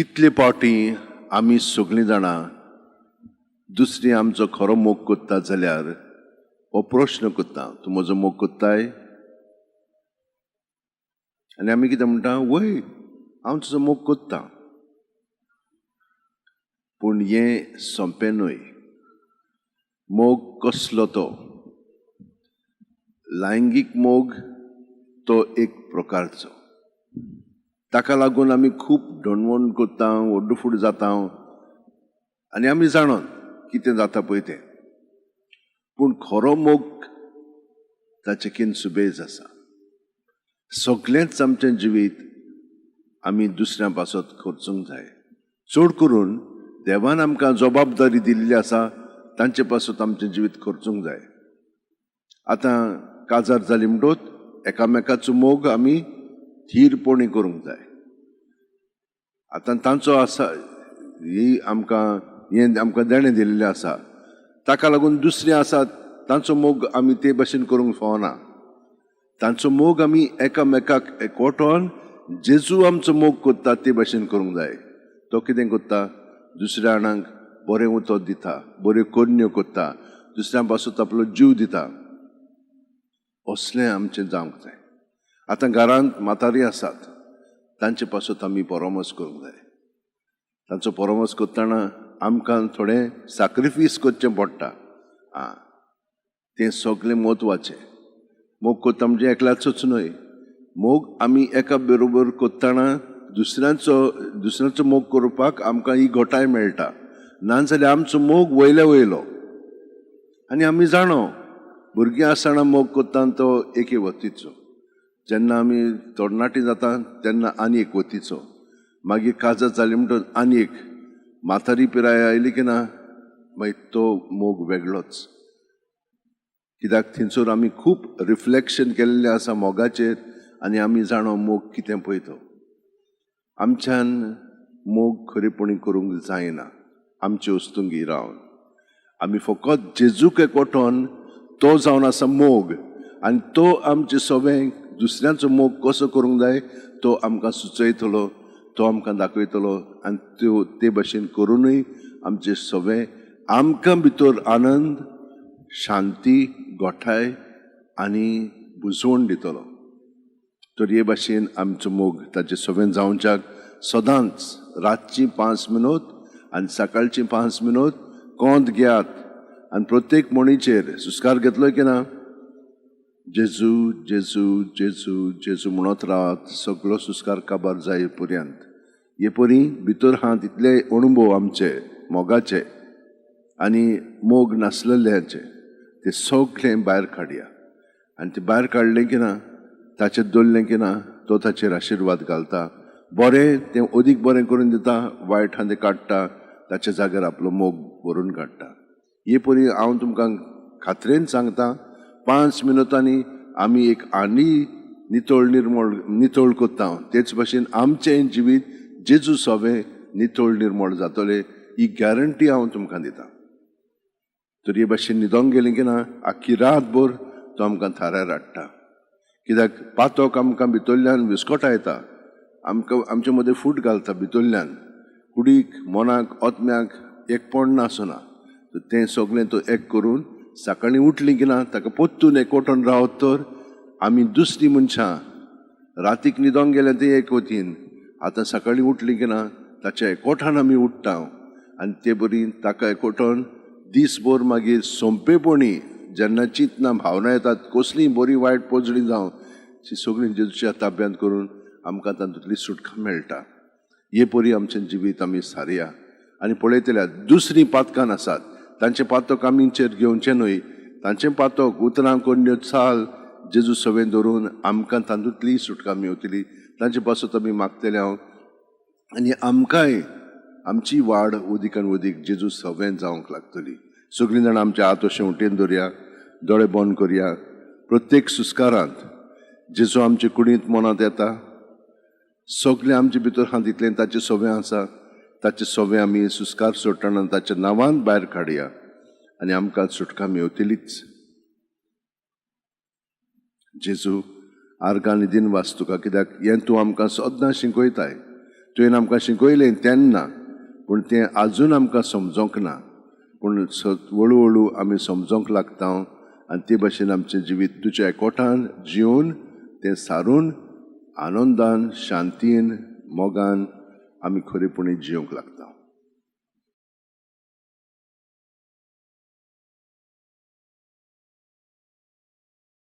कितले पावटी आमी सगळीं जाणां दुसरी आमचो खरो मोग कोत्ता जाल्यार हो प्रश्न करता, तूं म्हजो मोग कोत्ताय? आनी आमी कितें म्हणटा? वय, हांव तुजो मोग कोत्ता. पूण हें सोंपें न्हय. मोग कसलो तो? लैंगीक मोग तो एक प्रकारचो. ताका लागून आमी खूब डणवण करता, ओड्डफूड जाता आनी आमी जाणोन कितें जाता पळय तें. पूण खरो मोग ताचे कीन सुबेज आसा. सगळेंच आमचें जिवीत आमी दुसऱ्यां पासत खर्चूंक जाय. चड करून देवान आमकां जबाबदारी दिल्ली आसा, तांचे पासत आमचें जिवीत खर्चूंक जाय. आतां काजार जाली म्हणटच एकामेकाचो मोग आमी थीरपणी करूंक जाय. आतां तांचो आसा ही आमकां हें आमकां देणें दिल्लें आसा, ताका लागून दुसरीं आसात तांचो मोग आमी ते भशेन करूंक फावना. तांचो मोग आमी एकामेकाक एकवटोन जेजू आमचो मोग करता ते भशेन करूंक जाय. तो कितें करता? दुसऱ्या जाणांक बरें उतर दिता, बऱ्यो करण्यो करता, दुसऱ्यां पासून आपलो जीव दिता. असलें आमचें जावंक जाय. आतां घरांत म्हातारी आसात, तांचे पासत आमी परामर्श करूंक जाय. तांचो परामर्श करतना आमकां थोडें साक्रिफीस करचें पडटा. आं, तें सगळें म्हत्वाचें. मोग करता म्हणजे एकल्याचोच न्हय, मोग आमी एका बरोबर करतना दुसऱ्यांचो दुसऱ्यांचो मोग करपाक आमकां ही घटाय मेळटा. नाजाल्यार आमचो मोग वयल्या वयलो. आनी आमी जाणो, भुरगीं आसतना मोग करता तो एके वतीचो, जेन्ना आमी तरणाटी जाता तेन्ना आनी एक वतीचो, मागीर काजार जाली म्हणटच आनी एक, म्हातारी पिराय आयली की ना मागीर तो मोग वेगळोच. कित्याक थंयसर आमी खूब रिफ्लेक्शन केल्लें आसा मोगाचेर आनी आमी जाणो मोग कितें पळय तो. आमच्यान मोग खरेपणी करूंक जायना आमचे वस्तुंगी रावन. आमी फकत जेजूक एकवटोन तो जावन आसा मोग, आनी तो आमचे सगळें दुसऱ्यांचो मोग कसो करूंक जाय तो आमकां सुचयतलो, तो आमकां दाखयतलो. आनी त्यो ते भशेन करुनूय आमचे सगळें आमकां भितर आनंद, शांती, गोठाय आनी बुजवण दितलो. तर हे भाशेन आमचो मोग ताचे सगळें जावच्याक सदांच रातची 5 मिनूत आनी सकाळची 5 मिनूत कोंत घेयात आनी प्रत्येक म्हणीचेर सुस्कार घेतलो की ना, जेजू जेजू जेजू जेजू म्हणत रावात सगळो सुस्कार काबार जाय पर्यंत. हे परी भितर आहा तितले अणभव आमचे मोगाचे आनी मोग नासलेल्याचे ते सगळें भायर काडया. आनी ते भायर काडलें की ना, ताचेर दवरलें की ना, तो ताचेर आशिर्वाद घालता. बरें तें अदीक बरें करून दिता, वायट आहा तें काडटा, ताच्या जाग्यार आपलो मोग भरून काडटा. हे परी हांव तुमकां खात्रेन सांगता, 5 मिनटांनी आमी एक आनी नितळ निर्मळ नितळ करता. तेच भशेन आमचें जिवीत जेजू सवें नितळ निर्मळ जातलें ही गॅरंटी हांव तुमकां दिता. तर हे भशेन न्हिदोंक गेलीं की ना आख्खी रातभर तो आमकां थाऱ्यार हाडटा. कित्याक पातोक आमकां भितरल्यान विस्कोटायता, आमकां आमचे मदें फूट घालता भितरल्यान, कुडीक, मनाक, आत्म्याक एकपण नासना. तर तें सगळें तो एक करून सकाळीं उठलीं की ना ताका परतून एकवटून रावत तर आमी दुसरीं मनशां रातीक न्हिदोंक गेल्या तें एक वतीन, आतां सकाळीं उठलीं की ना ताच्या एकवटान आमी उठ्ठा आनी ते बरी ताका एकवटून दीसभर मागीर सोंपेपणी जेन्ना चिंतना भावना येतात कसलीं बरी वायट पोजडी जावं ती सगळीं जेजूच्या ताब्यांत करून आमकां तातूंतली सुटका मेळटा. हे परी आमचें जिवीत आमी सारया. आनी पळयतल्या दुसरीं पातकां आसात तांचें पातक आमीचेर घेवचें न्हय, तांचें पातक उतरां कोण्यो चाल जेजू सवें धरून आमकां तातूंतली सुटका मेवतली. तांचे पासत आमी मागतले हांव आनी आमकांय आमची वाड अदीक आनी अदीक जेजू सवें जावंक लागतली. सगळीं जाणां आमचे हात अशें उटेन दवरया, दोळे बंद करया. प्रत्येक सुस्कारांत जेजू आमचे कुडींत मनांत येता, सगळें आमचे भितर आहा तितलें ताचें सवें आसा, ताचें सवें आमी सुस्कार सोडटना ताच्या नांवान भायर काडया आनी आमकां सुटका मेवतलीच. जेजू आर्गां आनी दिनवास तुका, कित्याक हें तूं आमकां सदां शिकयताय. तुवें आमकां शिकयलें तेन्ना, पूण तें आजून आमकां समजोंक ना. पूण हळू हळू आमी समजोंक लागता आनी ते भशेन आमचें जिवीत तुज्या एकवटान जिवन तें सारून आनंदान, शांतीन, मोगान आमी खरेपणी जिवंक लागता.